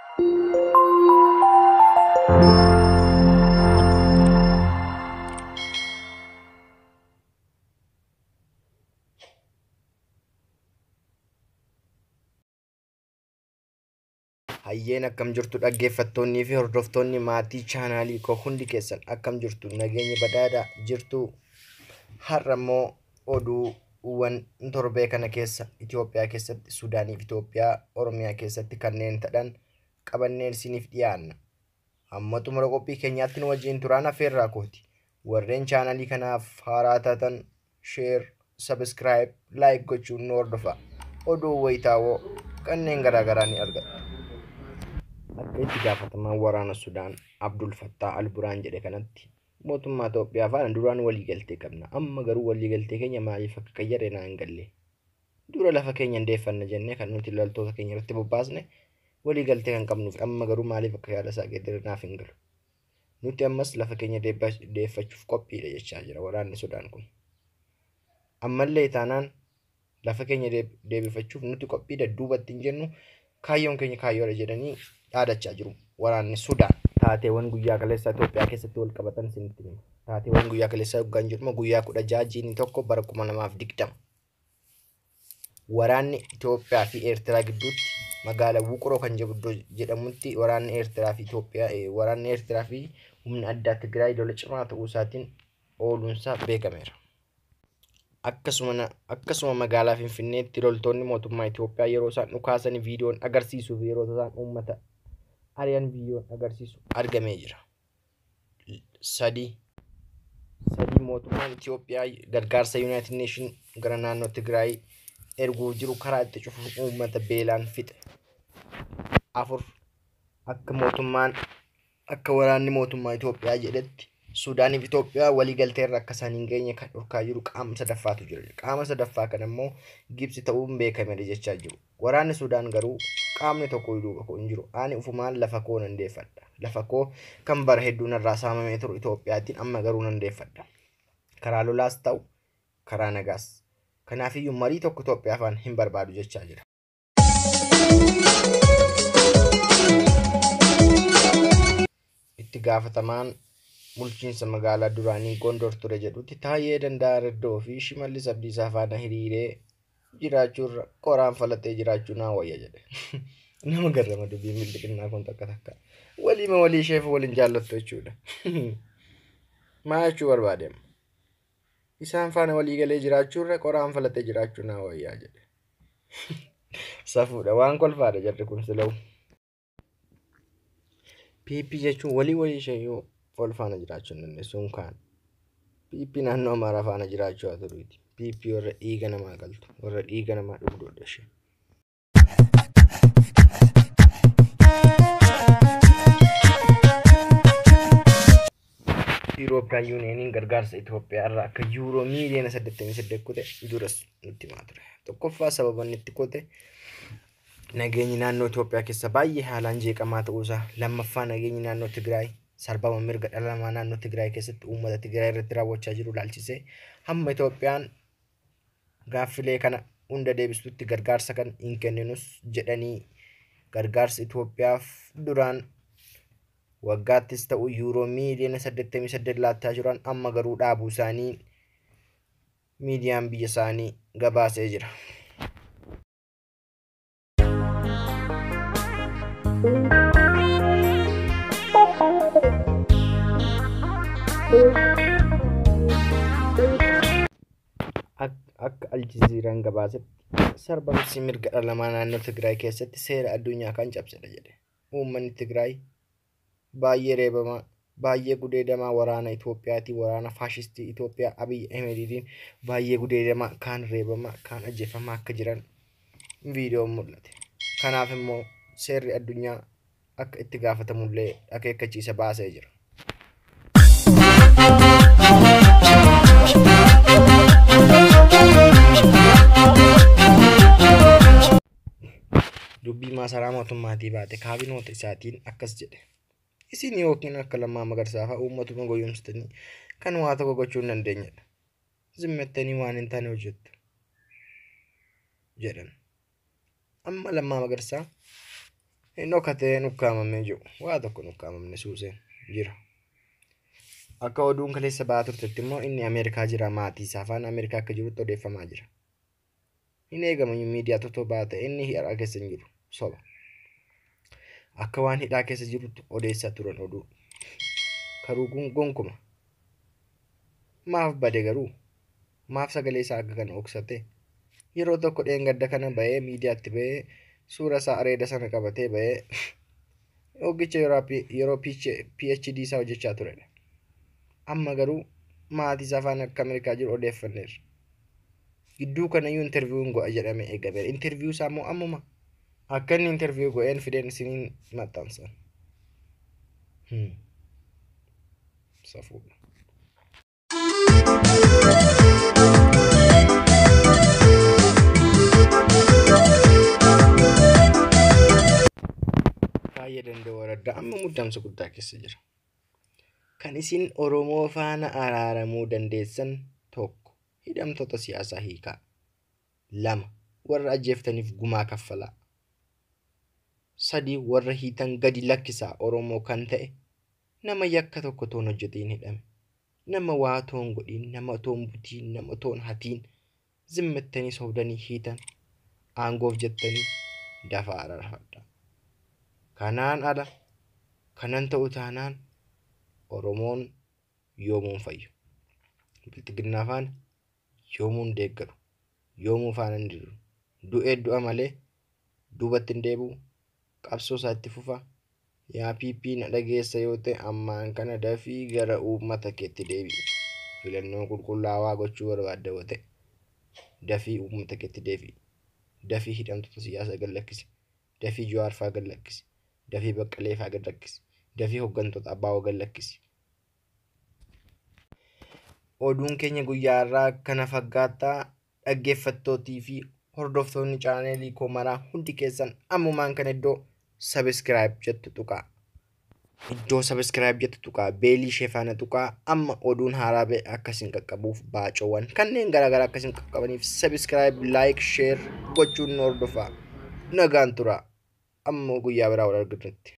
Hayyeen akkam jirtu dhaggeeffattoonnii fi hordoftoonni maatii chaanaalii koo hundi keessan akkam jirtu nageenya badhaadhaa jirtu. Har'a immoo oduuwwan torbee kana keessa Itoophiyaa keessatti Suudaanii fi Itoophiyaa Oromiyaa keessatti kanneen ta'an qabannee isiniif dhiyaanna. Hamma xumura qophii keenyaatti nu wajjin turaan affeerraa kooti. Warreen chaanaalii kanaaf haaraa taatan share, subscribe, like gochuun nu hordofa. Oduu wayitaawoo kanneen garaagaraa ni argattu. Akka itti gaafatamaan waraana Sudaan Abdul Fattah Al-Buraan jedhe kanatti mootummaa Itoophiyaa faana duraan waliigaltee qabna. Amma garuu waliigaltee keenya maaliif akka qayyare naa hin galle. Dura lafa keenya hin jennee kan nuti loltoota keenya irratti bobbaasne waliigaltee kan qabnuuf amma garuu maaliif akka yaada isaa geeddare naaf hin galu. Nuti ammas lafa keenya deeffachuuf qophiidha jechaa jira waraanni Sudaan kun. Ammallee taanaan lafa keenya deebifachuuf nuti qophiidha duubatti hin jennu kaayyoon keenya kaayyoodha jedhanii dhaadachaa jiru waraanni Sudaan. Taateewwan guyyaa kaleessaa Itoophiyaa keessatti wal qabatan isinitti hima. Taateewwan guyyaa kaleessaa yoggaan jedhamu guyyaa 16 jiini 1 bara 2020. Waraanni Itoophiyaa fi Eertiraa gidduutti magaalaa Wuqroo kan jedhamutti waraanni Eertiraa fi Itoophiyaa waraanni Eertiraa fi humna addaa Tigraay lola cimaa ta'uu isaatiin ooluunsaa beekameera. Akkasuma magaalaa Finfinneetti loltoonni mootummaa Itoophiyaa yeroo isaan dhukaasanii viidiyoon agarsiisuu fi yeroo isaan uummata ari'an viidiyoon agarsiisu argamee jira. Sadii mootummaan Itoophiyaa gargaarsa Yuunaayitid Neeshin gara naannoo Tigraay erguuf jiru karaa itti cufuun uummata beelaan fixe. 4 akka waraanni mootummaa Itoophiyaa jedhetti Suudaanii fi Itoophiyaa waliigaltee irra akka isaan hin geenye kan dhorkaa jiru qaama sadaffaatu jira. Qaama sadaffaa kana immoo Gibsi ta'uun beekameera jechaa jiru. Waraanni Sudaan garuu qaamni tokko duuba koo hin jiru. Ani ufumaan lafa koo nan deeffadha. Lafa koo kan bara hedduu narraa saamamee turu Itoophiyaatiin amma garuu nan deeffadha. Karaa lolaas ta'u karaa nagaas. Kanaafiyyuu marii tokko Itoophiyaa afaan hin barbaadu jechaa jira. Itti gaafatamaan bulchiinsa magaalaa duraanii Gondor ture jedhutti Taayyee Danda'aa Reddoo fi Shimallis Abdiisaa faana hiriiree jiraachuurra qoraan falaxee jiraachuu naa wayya jedhe. Nama garrama dubbii bilxiqinnaa kun takka takka. Waliima walii isheef waliin jaallattu jechuudha. Maal jechuu barbaade? Isaan faana walii galee jiraachuurra qoraan falaxee jiraachuu naa wayyaa jedhe. Safuudha waan kolfaadha jarri kun sila'u. PP jechuun walii walii ishee yoo wal faana jiraachuu hin dandeessu kaan. PP naannoo Amaaraa faana jiraachuu haa turuuti. PP warra dhiiga namaa galtu, warra dhiiga namaa dhugdudha ishee. Yuurooppiyaan Yuuniyeeniin gargaarsa Itoophiyaa irraa akka yuuroo miiliyoona 88 kute duras nutti himaa ture. Tokkoffaa sababa inni itti kute nageenyi naannoo Itoophiyaa keessa baay'ee haalaan jeeqamaa ta'uusaa, lammaffaa nageenyi naannoo Tigraay sarbama mirga dhala namaa naannoo Tigraay keessatti uummata Tigraay irratti raawwachaa jiru ilaalchisee hamma Itoophiyaan gaaffilee kana hunda deebistutti gargaarsa kan hin kenninus jedhanii gargaarsa Itoophiyaaf duraan waggaattis ta'u yuuroo miiliyoona 88 laattaa jiran amma garuu dhaabuu isaanii miidiyaan biyya isaanii gabaasee jira. Akka Aljazeeraan gabaasetti sarbamsi mirga dhala namaa naannoo Tigraay keessatti seera addunyaa kan cabsedha jedhe. Uummanni Tigraay baay'ee reebamaa, baay'ee gudeedamaa waraana Itoophiyaatiin waraana faashistii Itoophiyaa Abiy Ahimediin baay'ee gudeedamaa, kaan reebamaa, kaan ajjeefamaa akka jiran viidiyoon mul'ate. Kanaaf immoo seerri addunyaa akka itti gaafatamullee akeekkachiisa baasee jira. Dubbii maasaraa mootummaatii baate kaabinoota isaatiin akkas jedhe. Isin yookiin akka Lammaa Magarsaa fa'a uummatuma goyoomsitanii kan waa tokko gochuu hin dandeenyedha. Zimmettanii waan hin taane hojjettu jedhan. Amma Lammaa Magarsaa Hin dhokatee nukkaamamee jiru. Waa tokko nukkaamamne suuseen jira. Akka oduun kaleessa ba'aa turtetti immoo inni Ameerikaa jira maatii isaa faana Ameerikaa akka jirutti odeeffamaa jira. Hin eegamu miidiyaa totoo ba'aa ta'e inni hidhaa keessa hin jiru soba. Akka waan hidhaa keessa jirutti odeessaa turan oduu. Karuu gonkuma. Maaf bade garuu? Maaf sagalee isaa akka kana dhoksate? Yeroo tokko dheengadda kana ba'ee miidiyaatti ba'ee suura isaa areeda sana qabatee ba'ee hoggicha yeroo PhD isaa hojjechaa turedha. Amma garuu maatii isaa faana akka Ameerikaa jiru odeeffanneerra. Gidduu kanayyuu interviiwuun go'a jedhamee eegameera. Interviiyuu isaa immoo ammuma akka inni interviiyuu go'een fideen isiniin maxxansan. Safuudha. Baay'ee danda'u waraddaa amma muddamsa guddaa keessa jira. Kan isin Oromoo faana araaramuu dandeessan tokko hidhamtoota siyaasaa hiikaa. 2 warra ajjeeftaniif gumaa kaffalaa. 3 warra hiitan gadi lakkisaa Oromoo kan ta'e nama yakka tokko toon hojjetiin hidhame. Nama waa toon godhiin, nama toon butiin, nama toon hatiin zimmattanii sobdanii hiitan aangoof jettanii dafaa araarfadhaa. Kanaan ala kanan ta'u taanaan Oromoon yoomuun fayyu. Bilxiginnaa faana yoomuun deeggaru. Yoomuu faana hin diriiru. Du'ee du'a malee duubatti hin deebi'u. Qabsoo isaa itti fufa. Yaa PP na dhageessa yoo ta'e ammaan kana dafii gara uummata keetti deebi'i. Filannoo qulqullaawaa gochuu barbaadda yoo ta'e dafii uummata keetti deebi'i. Dafii hidhamtoota siyaasaa gad lakkisi. Dafii Jawaar fa'aa gad lakkisi. Dafii Baqqalee fa'aa gad lakkisi. Dafii hooggantoota ABO gad lakkisi. Oduun keenya guyyaa irraa kana fakkaata. Dhaggeeffattootii fi hordoftoonni chaanelii koo maraa hundi keessan ammumaan kan iddoo sabiskiraayib jettu tuqaa. Iddoo sabiskiraayib jettu tuqaa. Beelii ishee faana tuqaa. Amma oduun haaraa ba'e akkasiin qaqqabuuf baacoowwan kanneen garaagaraa akkasiin qaqqabaniif sabiskiraayib, laayik, sheer gochuun nu hordofaa. Nagaan tura. Amma guyyaa biraa wal arginutti.